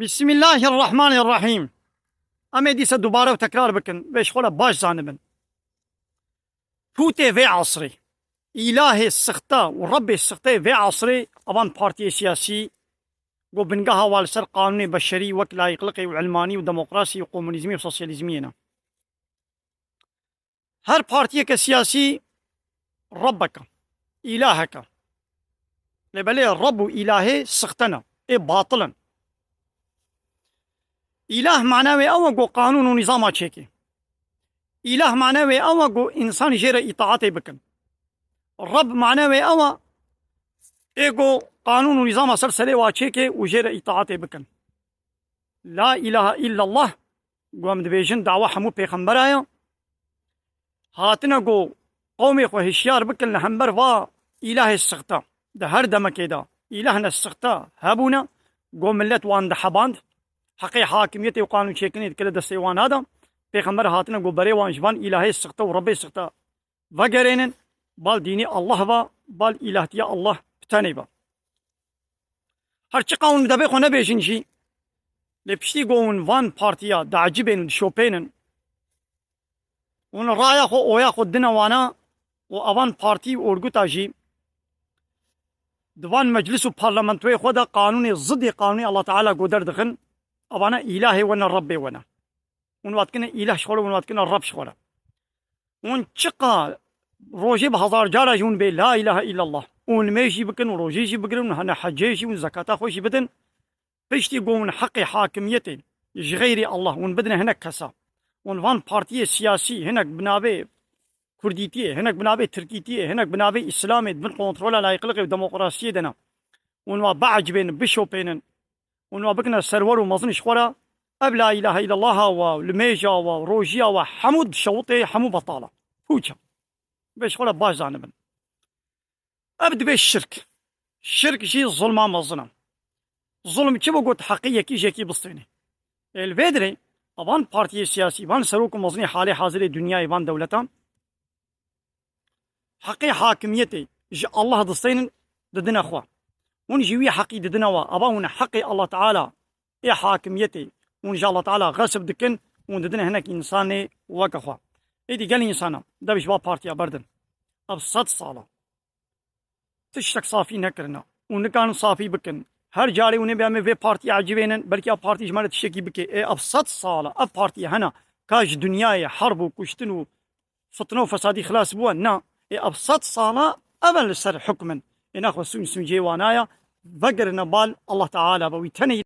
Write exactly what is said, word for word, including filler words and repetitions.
Bismillahirrahmanirrahîm. Em ê dîsa dubare û tekrar bikin, vê ji xwe re baş zanibin. Pûtê vê asrê, îlahê sixte û Rebbê sixte vê asrê, evan partiyê siyasî, ku bingeha wa li ser qanûnê beşerî wek layîqliqê û ilmanî û demokrasî û komunîzmî û sosyalîzmiyê ne. Her partiyeke siyasî Rebbeke, îlaheke. Lê belê Reb û îlahê sixte ne, ê batil in. Îlah mane wê ew e ku qanûn û nîzama çêkê. Îlah mane wê ew e ku însan jê re îtaatê bikin. Reb mane wê ew e ê ku qanûn û nîzama ser serê wa çêkê û jê re îtaatê bikin. La ilahe illallah, ku em dibêjin dawa hemû pêxembera ye. Hatine ku qewmê xwe hişyar bikin li hember va îlahê sixte. Di her demekê de îlahne sixte hebûne, ku millet wan diheband. Heqê hakimiyetê û qanûnçêkirinê dikire destê wan nada. Pêxember hatine ku berê wan ji van îlahê sixte û Rebbê sixte vegerênin, bal dînê Allah va, bal îlahtiya Allah bi tenê va. Her çiqa hûn dibê xwe nebêjin jî, lê piştî ku hûn van partiya diecibên û dişopênin, hûn raya xwe, oya xwe dine wana û evan partî û orguta jî di van meclis û parlamentoyê xwe de qanûnê zidê qanûnê Allah Teala ku derdixin, evana îlahê we ne, Rebbê we ne. Hûn wa dikine îlah ji xwe re, hûn wa dikine Reb ji xwe re. Hûn çiqa rojê bi hezar cara jî hûn bê la ilahe illallah. Hûn nimêj jî bikin, hûn rojê jî bigirin, hûn hene hecê jî, hûn zekata xwe jî bidin. Piştî ku hûn heqê hakimiyetê ji xeyrî Allah hûn bidine hinek kesa. Hûn van partiyê siyasî hinek bi navê Kurdîtiyê, hinek bi navê Tirkîtiyê, hinek bi navê Îslamê di bin kontrola layîqliqê û demokrasiyê de ne. Hûn wa biecibênin, bişopênin. Hûn wa bikine serwer û mezin ji xwe re, ev la ilahe illallaha we, limêja we, rojiya we, hemû dişewitê, hemû betal e. Pûç e. Vê ji xwe re baş zanibin. Ev dibe şirk. Şirk jî zulma mezin e. Zulm çi bû got heqî yekî ji yekî bistêne. Ê li vê dirê, evan partiyê siyasî, van serok û mezinê halê hazirê dinyayê van dewletan, heqê hakimiyetê ji Allah distênin, didine xwe. Hûn jî wî heqî didine we. Ava hûn heqê Allah Teala ê hakimiyetê hûn ji Allah Teala xesb dikin, hûn didine hinek însanê weke xwe. Êdî gelî însana dev ji va partiya berdin. Ev sed sal e. Tiştek safî nekirine û nikarin safî bikin. Her carê hûn ê bê em ê vê partiyê ecibênin, belkî ev partî ji me re tiştekî bike. Ê ev sed sal e, ev partiye hene ka ji dinyayê herb û kuştin û fitne û fesadî xilas bûwe? Na. Ê ev sed sal e, ev e li ser hukm in. Ê nexwe sûn sûncê wana ye, vegirine bal Allah Teala be wî tenê